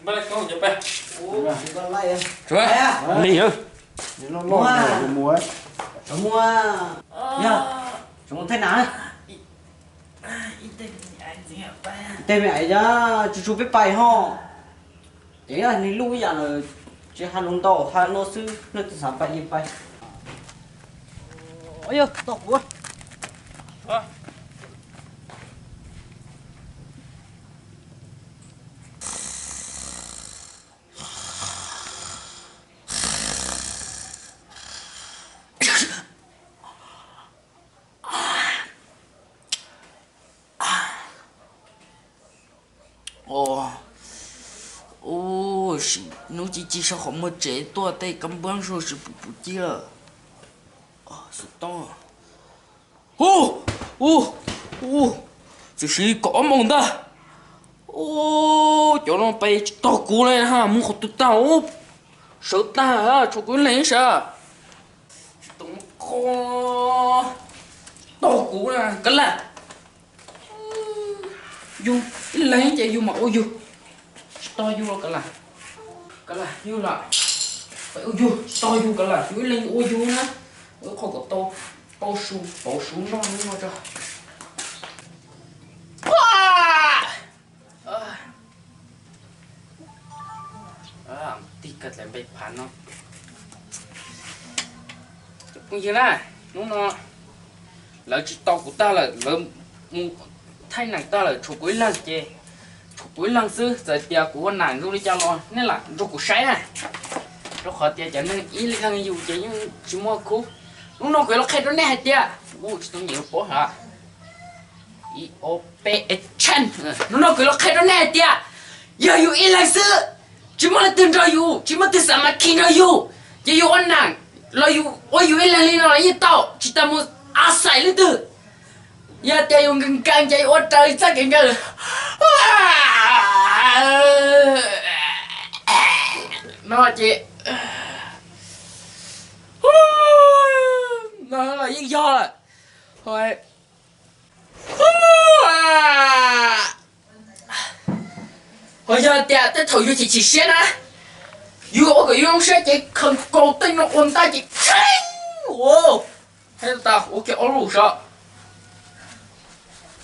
Li, tsuas mus, yog tsuas mus thaij nam, tej me ais tsuas tsuas peb pais ho. Ces nws lub ib yam lawm, tsis hais lus ntau, hais no xwb, leej twg xav pais yeej pais. Yog tau kuv. Ua, sim hnub ci ci sau qhov muag tsev tuaj tej kab npab zog tsis pum pum ci lawm. Xov tooj. Hu, hu, hu, txawm siv kaum ob moos ntag. Ua, cov no pes tsis tau kuv li ha, mus qhov twg tag, sawv tag, tshuav kuv ib leeg sav. Tsis tau, tsis tau kuv na, kav liam. Yus ib leeg ces yus mam ua yus, tsis tau yus los kav liam. Kav liam yus lawm, peb ua yus, tsis tau yus kav liam, yus ib leeg yus ua yus na. Ua qhov kom tau, tau su pauv su noj no tso. Tig kawg dlawg npe phav no. Cov phooj ywg na, hnub no lawv tsis tau kuv tag lawm, lawv mus thaij nam tag lawm, tshuav kuv ib leeg ces, tshuav kuv ib leeg xwb, txawm tias kuv ua nam zoo li cas los nej lam nrog kuv saib na. Rau qhov tias cov neeg ib leeg yus ces yeej tsis muaj khub. Hnub no kuv yuav los qhia rau nej hais tias, tsis tau nyiam lub pob hov. Ib ob peb action. Hnub no kuv los qhia rau nej hais tias yog yus ib leeg xwb, tsis muaj leej twg nrog yus, tsis muaj twg xav mas khi nrog yus, ces yus ua nam los yus ua yus ib leeg li no los yeej tau, tsis tas mus a xais leej twg. Yog tias yus nkees nkees ces yus ua raws li txoj kev nkees no ces no los yeej yog lawm. Ho yog tias tej thaum yus chim chim siab na, yus ua kom yus zoo siab ces khaws nkaus tej no ua ntaj ces tshee ua, hais tas ua kiag ob lus sav.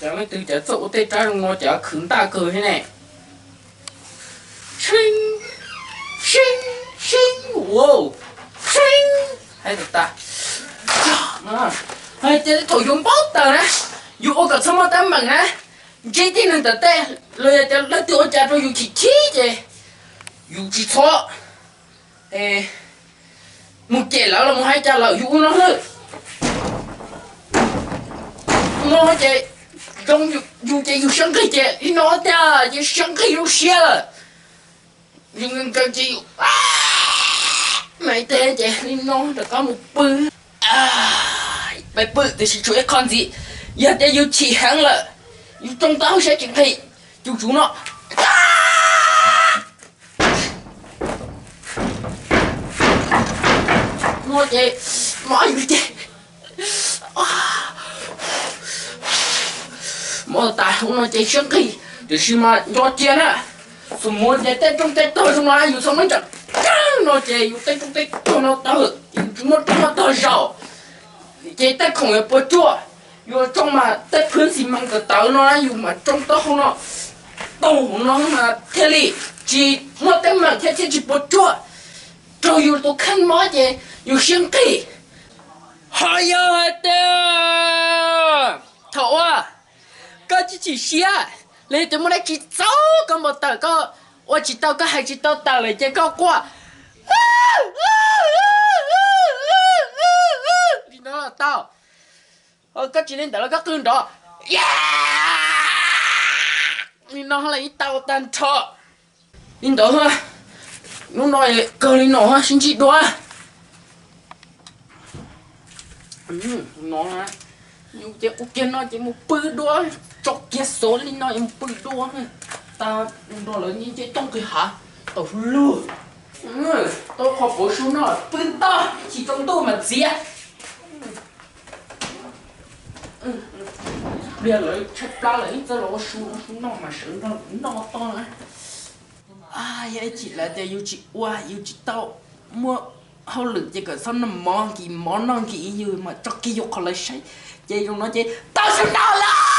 Ces leej twg ces txawj ua tej rab zoo no ces khwv ntaj kawg thiab ne. Tshee, tshee, tshee, wow, tshee, hais tas tas. Hais tias tej thaum yus npau taws na, yus ua kom txhob muaj teeb meem na, ntsib tib neeg tawm tej los yog tias leej twg ua cas rau yus chim chim ces yus tsis txhob mus cem lawv los mus hais cas lawm, yus ua no xwb. No ces zoo yus ces yus siab nqig ces li no tiag ces siab nqig zoo siab lawm. Yus nkees ces yus mas ib teg ces li no rov qab mus pw. Peb pw tiam sis tshuav ib qho ntxiv, yog tias yus chim heev lawm, yus tsoo taub hau siab tsis nqig, yus tsum no. No ces mob yus ces mob tas no ces siab nqig, tiam sis mas nco cia na, xum mus ces tej rooj tej tog zoo no yus txhob muab ntsam no ces yus tej rooj tej tog no tawg, yus tsis muab rooj muab tog zaum, ces tej khoom yuav puas tsuaj. Yus tsoo mas tej phwb xi mas tawv tawv no yus mam tsoo taub hau no, taub hau no mas thiaj li tsis muaj teeb meem thiab thiaj tsis puas tsuaj. Raug yus tus kheej mob ces yus siab nqig. Ho yog hais tias thaum uas koj tsis chim siab, los yog tias muaj dab tsi txaus koj npau taws, koj ua tsis tau, koj hais tsis tau taws lawm ces koj quaj li no los tau. Koj tsis li ntawd los koj qw nrov li no los yeej tau tag nrho. Li ntawd, hnub no kawg li no sib ntsib dua. No, yus ces ua kiag no ces mus pw dua, tso kiag xov li no es mus pw dua. Tag nrho lawv nce tooj qis hav tau lug, tau qhov pauv su no pw tag, ib chim tsaus ntuj mas txiav. Pliag lawv tshaib plab lawm ib txawj los ua su, ua su noj mas sawv nrog noj toj na. Yog ib chim lawv tias yus tsis ua, yus tsis tau muaj hauj lwm ces kom txhob noj mov nkis mov noj nkis, yus mam tso kiag yus qhov lawv saib. Ces zaum no ces tau sawv daws lawm.